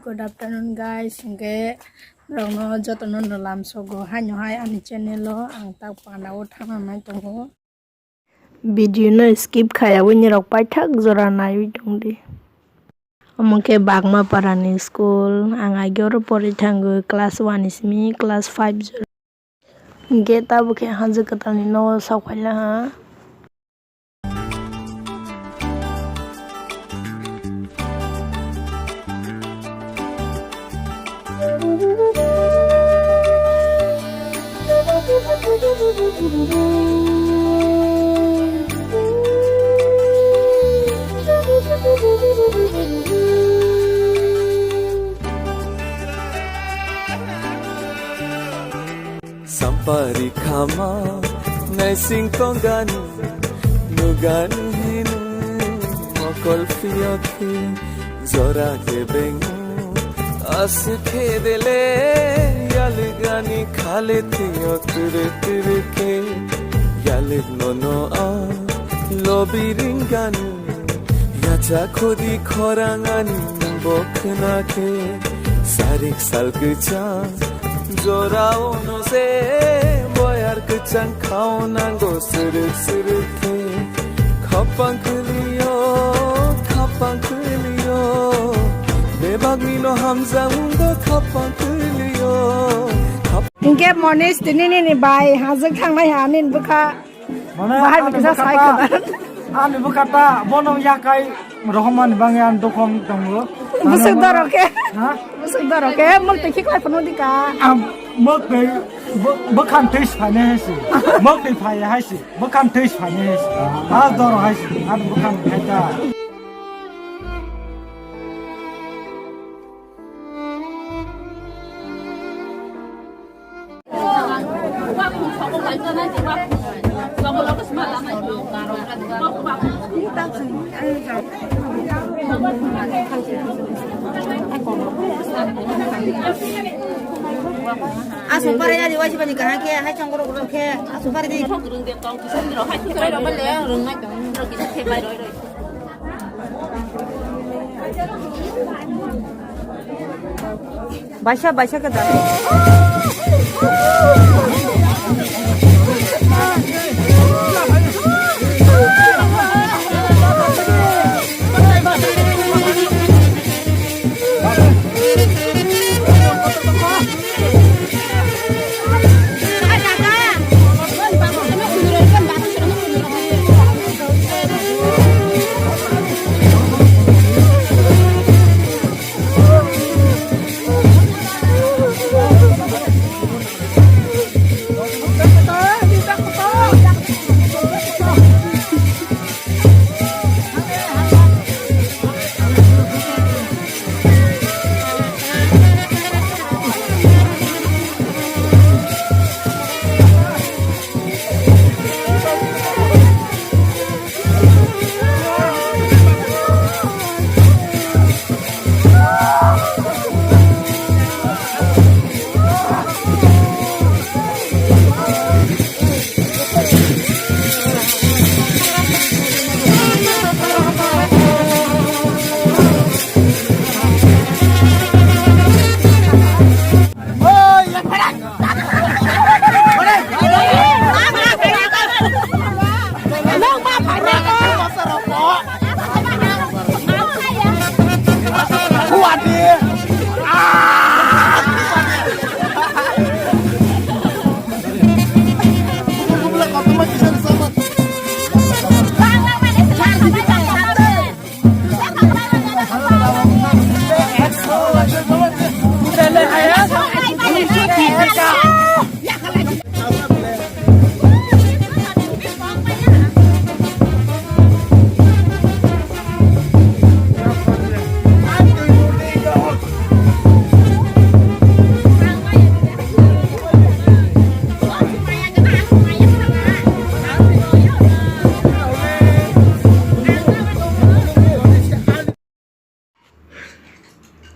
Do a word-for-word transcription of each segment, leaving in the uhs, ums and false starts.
Good afternoon, guys. Hingke norokno jotono no lamsogo haino hai ani channel o ang tak panda o thangna nai tongo. Video no skip khaya wini rok paithak jora naiwi tongdi. Omo khe Bagma Parani school, ang age oro pori thango class one simi class five jora. Hingke tabuk khe Haji Kwtalni nogo sok phaila ha. Sampari khama naising tonggani, nugani hinu mokol phiyokhi jora kebeng aswk khe dele yalwgani khale thiyok twrwk twrwk khe yalwk nono a lobi ringani. Yacha khudi khorang ani bo khna khe sarik sal kwchang jora ono se boyar kwchang khao nango srwk srwk khe khapang kwlwio khapang kwlwio bebak nino hamjak wngkha khapang kwlwio khap- Hinkhe Monish tini nini bai hajwk thangnai ha nini bwkha. Mane bahai ani bwkha bwkha sai ta, khwna. Ani bwkha ta bono yakai rohormani bangwi ani dokhong tongo. Bwswk dorok khe. Ha? Bwswk dorok khe, mwktwi khiklai phano di ka. Am, mwktwi, bw-, bwkhan twi siphainai hai se. Mwktwi phai hai se. Bwkhan twi siphainai hai se. Ha dorok hai se. Ani bwkhan hai ta. Aswk pare ya, diwai sibani kaham khe, hai chongro gro khe, aswk pare di. Baisa, baisa khe da.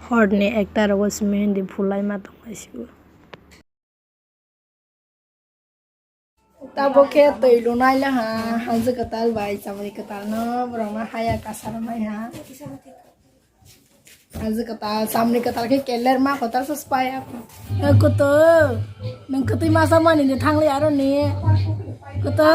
Horni ekta rogo simi hindi phulai ma tongmani sigo. Tabuk khe twi lunai le ha, hanjwk kwtal bai chamri kwtal no borok no haya kasa rwnai ha. Hanjwk kwtal chamri kwtal khe keler ma kwtal se spaya. Eh, kutu, nwng kwtwi masa mani ni thangli aro ni. Kutu.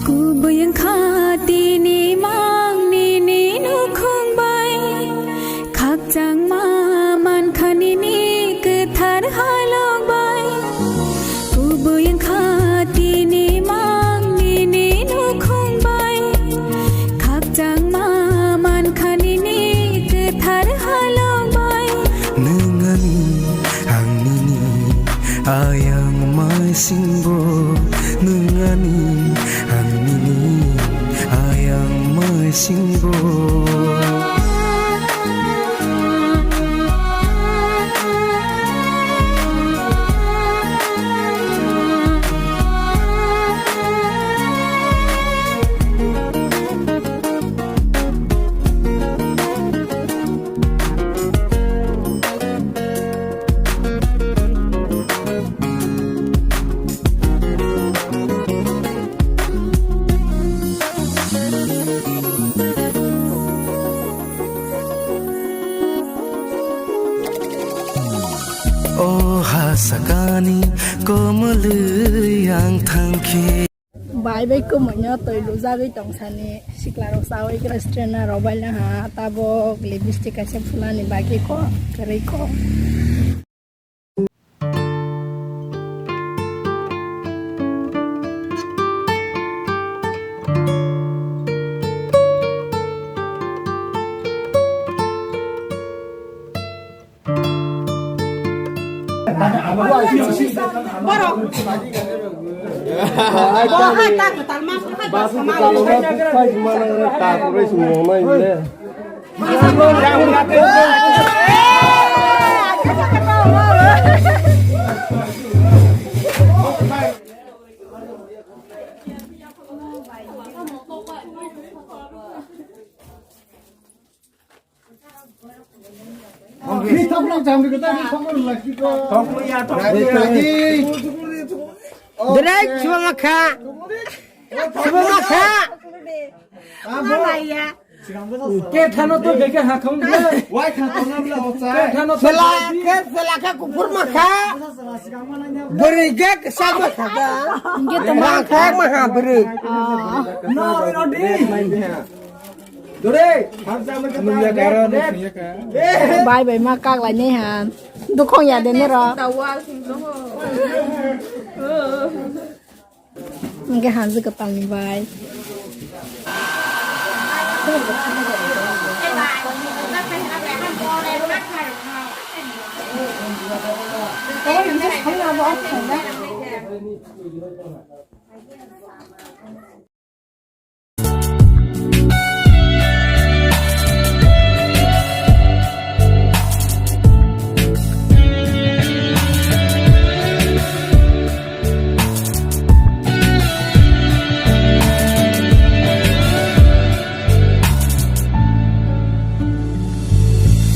Kubui wngkha tini mang nini nukhung bai, khakchangma mankha nini kwthar halok bai. Kubui wngkha tini mang nini nukhung bai, khakchangma mankha nini kwthar halok bai. Nwng ani, ang nini, ayang maisingo. Nwng ani, ang nini, ayang maisingo. O ha sakani komolwi ang thangkhe. Bai bai kwmwino twi lujagwi tongsani siklarok chawi restaurant rok bailna ha tabuk lipstick kaisa phulani bagwi kok kwrwi kok. Direct subama kha. Subama kha. Ke thano to beke ha khong de. Wai kha to nam la ocha. Ke thano to. Sela ke, sela ke kupur ma kha. Beri ke sama kha. Inge to ma kha ma ha beri. No, no, di. Dore, hamsa me ke. Nungya karo, nungya ka. Bai bai ma kak lai ne han. Dukhong ya de ne ro. Hingke hanjwk kwtalni bai.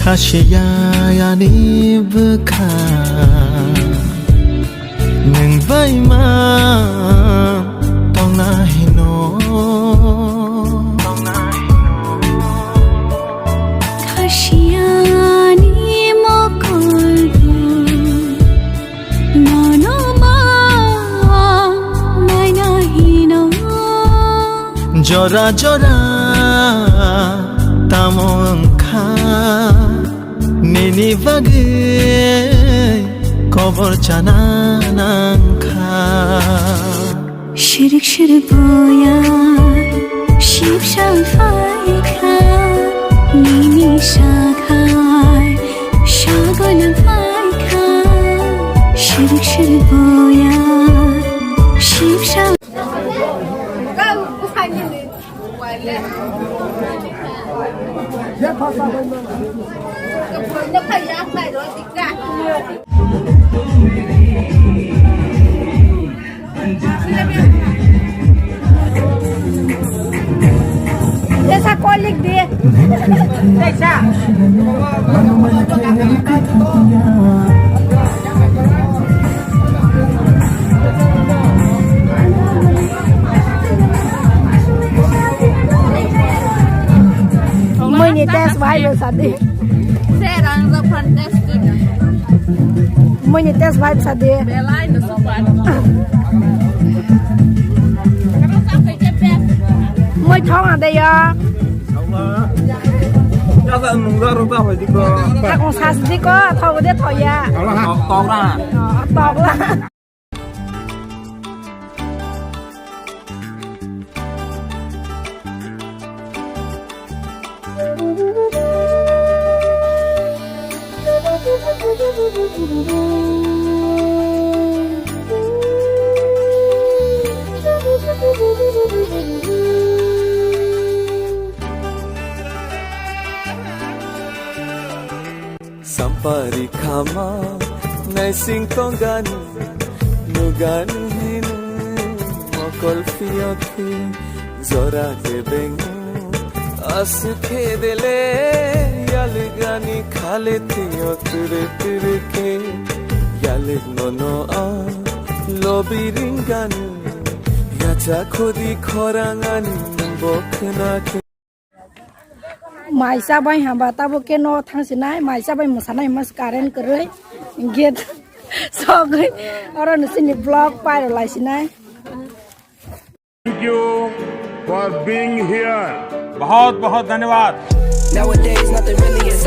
Khasiya ani bwkha. Nwng bai ma tongna hino. Khasiyani mokolbo nono ma naina hino. Jora jora tamo wngkha. Nini bagwi kobor chana nangkha. Shirik shirik boya, ship shang phaikha. Nini sakhai, sagono phaikha, shirik shirik boya, shibsa. Esa kolik di. Esa. Mui ni test bai lo sadi. Sir, ang rok phan test kena. Mui ni test bai sa de. Belai no super. Mui thong ade ya. Ya sa nung da ro ta hoi di ko. Thong sa di ko, thong de thong ya. Tok ra. Tok la. Sampari khama naising tonggani nugani hinu mokol phiyokhi jora de bengu asu khedele yaligani khale tiyo ture ture ke yalig nono a lobi ringani yacha khodi khorangani bokhna ke. Mai chabai hamba tabuk ke no thang sinai, mai chabai mwsanai mas current kwrwi gate sogwi oro no sini vlog pairo lai sinai. Thank you for being here. बहुत बहुत धन्यवाद। Nowadays, nothing really is.